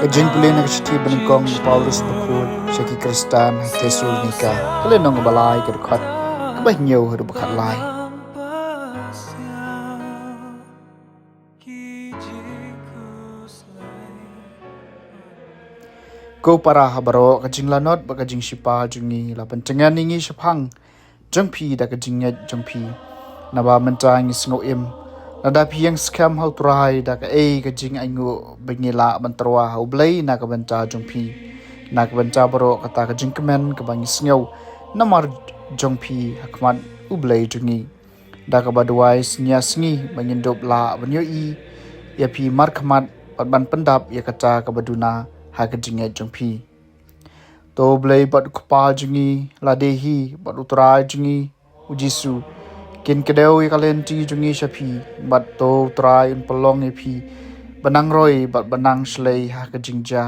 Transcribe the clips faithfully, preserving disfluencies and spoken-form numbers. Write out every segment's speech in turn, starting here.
Ka jingpule na ka shithi banyngkong u Paulus bakhuid sha ki Khristan ha Thessalonika, ka lynnong ba lai, ka dkhot kaba hynñiew haduh ba khatlai. Ko para ha baroh, ka jinglanot bad ka jingshipa jong ngi la pyntngen ïa ngi shaphang jong phi da ka jingngeit jong phi. Naba mynta ngi sngew im, lada phi ïeng skhem ha u Trai da kaei ka jingainguh ba ngi lah ban tyrwa ha U Blei na ka bynta jong phi, na ka bynta baroh kata ka jingkmen kaba ngi sngew namar jong phi ha khmat U Blei jong ngi, da kaba duwai sngi ar sngi ba ngin dup lah ban ïohi ïa phi markhmat bad ban pyndap ïa kata kaba duna ha ka jingngeit jong phi. To U Blei bad U Kpa jong ngi, lade hi bad U Trai jong ngi U Jisu, kin kdew ïa ka lynti jong ngi sha phi. Bad to U Trai un pynlong ïa phi ba nang roi bad ba nang shlei ha ka jingjia,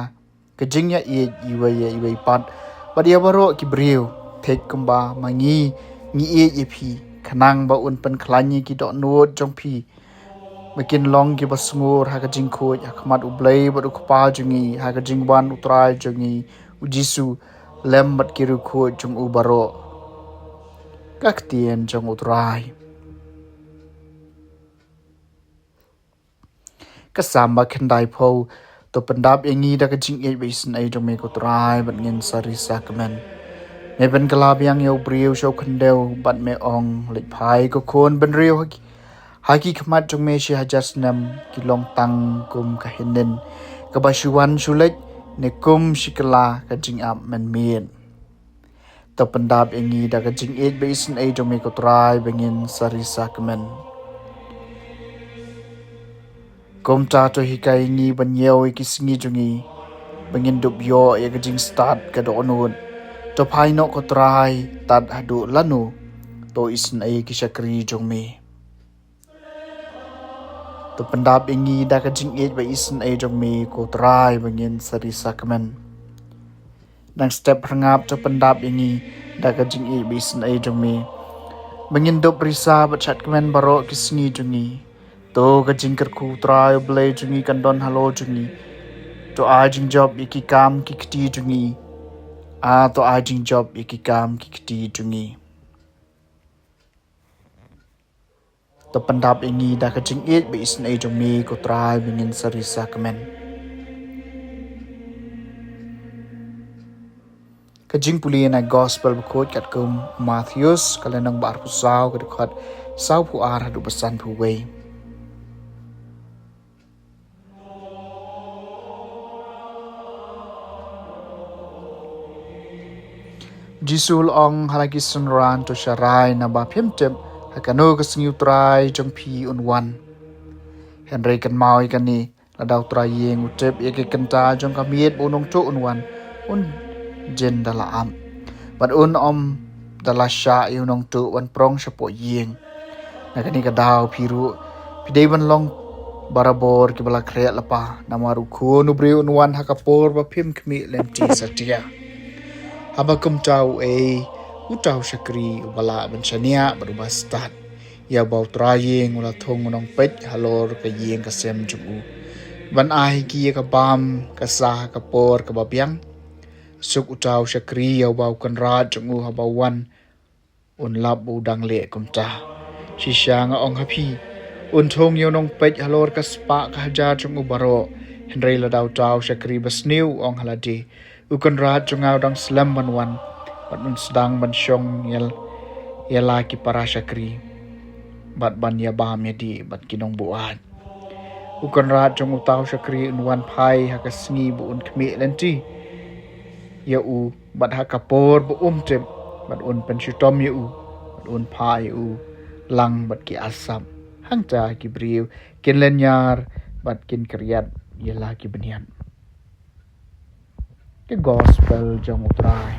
ka jingïaieit iwei ïa iwei pat bad ïa baroh ki briew, thik kumba ma ngi ngi ïeit ïa phi, khnang ba un pynkhlaiñ ïa ki dohnud jong phi, ba kin long kiba sngur ha ka jingkhuid ha khmat U Blei bad U Kpa jong ngi, ha ka jingwan U Trai jong ngi U Jisu, lem bad ki riewkhuid jong u baroh. Ka ktien jong U Trai. Ka Salm ba khyndaiphew. To pyndap ïa ngi da ka jingïeit bad isynei jong me, ko Trai, bad ngin sa ri sa kmen. Me pynkylla biang ïa u briew sha u khyndew, bad me ong, leit phai, ko khun bynriew, ha ki, ha ki khmat jong me shi hajar snem ki long tang kum ka hynnin kaba shu wan shu leit, ne kum shi kylla ka jingap mynmiet. To pyndap ïa ngi da ka jingïeit bad isynei jong me, ko Trai, ba ngin sa ri sa kmen. Kumta to hikai ïa ngi ban ñiew ïa ki sngi jong ngi, ba ngin dup ïoh ïa ka jingstad ka dohnud. To phai noh, ko Trai, tad haduh lano? To isynei ïa ki shakri jong me. To pyndap ïa ngi da ka jingïeit bad isynei jong me, ko Trai, ba ngin sa ri sa kmen. Nang step rngap to pyndap ïa ngi da ka jingïeit bad isynei jong me, ba ngin dup ri sa bad shad kmen baroh ki sngi jong ngi. To ka jingkyrkhu Trai U Blei jong ngi kan don halor jong ngi. To ai jingjop ïa ki kam ki kti jong ngi. A, to ai jingjop ïa ki kam ki kti jong ngi. To pyndap ïa ngi da ka jingïeit bad isynei jong me, ko Trai, ba ngin sa ri sa kmen. Ka jingpule na Gospel bakhuid katkum u Mathaios, ka lynnong ba arphew saw, ka dkhot sawphew ar haduh ba sanphew wei. Jisu u la ong ha la ki synran, to sharai, naba phim tip ha kano ka sngi u Trai jong phi un wan. Hynrei kynmaw ïa kane, lada u trai ïing u tip ïa ka kynta jong ka miet ba u nongtuh un wan, un jin da la ap, bad un ym da la shah ïa u nongtuh ban prong shapoh ïing. Na kane ka daw phi ruh phi dei ban long barabor kiba la khreh lypa, namar u Khun u briew un wan ha ka por ba phim khmih lynti satia. Haba kumta, uei uta u shakri uba lah ban shaniah bad uba stad, ïa uba u trai ïing u la thung u nongpeit halor ka ïing ka sem jong u, ban ai ha ki ïa ka bam ka sa ha ka por kaba biang? Suk uta u shakri ïa uba u kynrad jong u, haba u wan, un lap ba u dang leh kumta. Shisha nga ong ha phi, un thung ïa u nongpeit halor ka spah ka hajar jong u baroh. Hynrei lada uta u shakri basniew u ong ha lade, u kynrad jong nga u dang slem ban wan, bad un sdang ban shong ïa, ïa la ki para shakri, bad ban ïa bam ïa dih bad ki nongbuaid. U kynrad jong uta u shakri un wan phai ha ka sngi ba un khmih lynti ïa u, bad ha ka por ba um tip, bad un pynshitom ïa u, bad un phah ïa u lang bad ki asap. Hangta ki briew kin lyniar bad kin kyriat ïa la ki bniat. Ka Gospel jong u Trai.